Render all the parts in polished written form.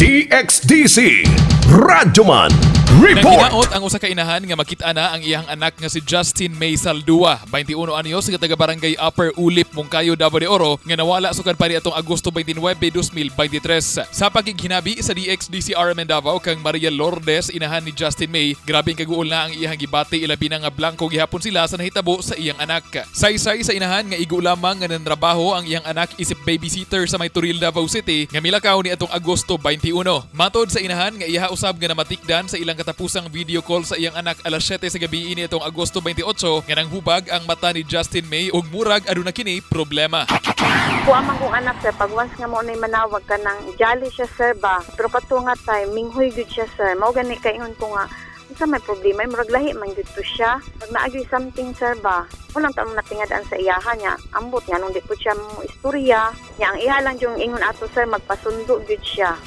DXDC Radyoman Report. Nanginaot ang usa ka inahan nga makita na ang iyang anak nga si Justin May Saldua, 21 anyos, nga taga Barangay Upper Ulip, Monkayo, Davao de Oro, nga nawala sukad pa atong Agosto 29, 2023. Sa pakighinabi sa DXDC RMN Davao kang Maria Lourdes, inahan ni Justin May, grabe ang kaguol na ang iyang gibati, ilabi na nga blanko gihapon sila sa nahitabo sa iyang anak. Saysay sa inahan nga igo lamang nga nanrabaho ang iyang anak isip babysitter sa may Toril, Davao City, nga milakaw ni atong Agosto 21. Matod sa inahan nga iha usab nga namatikdan sa ilang katapusang video call sa iyang anak alas 7 sa gabi ini atong Agosto 28 nga nanghubag ang mata ni Justin May ug murag aduna kini problema. Kuha man kong anak, sir, pag once nga mo na manawag ka nang jolly siya, sir, ba. Pero kato nga time, minghoy gud siya, sir. Mao gani kaingon ko nga, unsa may problema, ay murag lahi man gud to siya. Pag naagyoy something, sir, ba. Walang taong natingadaan sa iyaha niya. Ambot nga nung di po siya mo istorya. Niya ang iha lang yung ingon ato, sir, magpasundo gud siya.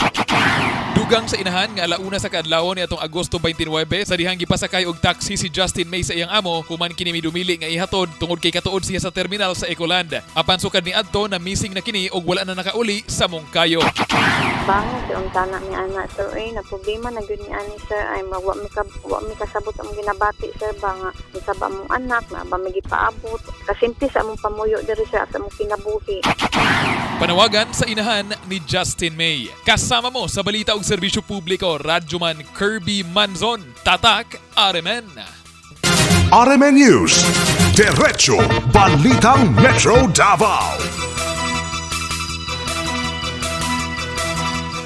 Dugang sa inahan nga alauna sa kaadlawon ni atong Agosto 29 sa dihang gipasakay og taxi si Justin May sa iyang amo human kini midumili nga ihatod tungod kay katuod siya sa terminal sa Ecoland. Apan sukad ni adto na missing na kini og wala na nakauli sa Monkayo. Bango si untana ni ana, sir, eh na problema na gyud ni ani, sir, ay wa mi kasabot ang ginabati, sir, ba, nga unsa ba among anak na ba may gipaabot kasimple sa among pamuyo diri, sir, sa among kinabuhi. Panawagan sa inahan ni Justin May. Kasama mo sa balita ug serbisyo publiko, Radyoman Kirby Manzon. Tatak RMN. RMN News. Diretso Balitang Metro Davao.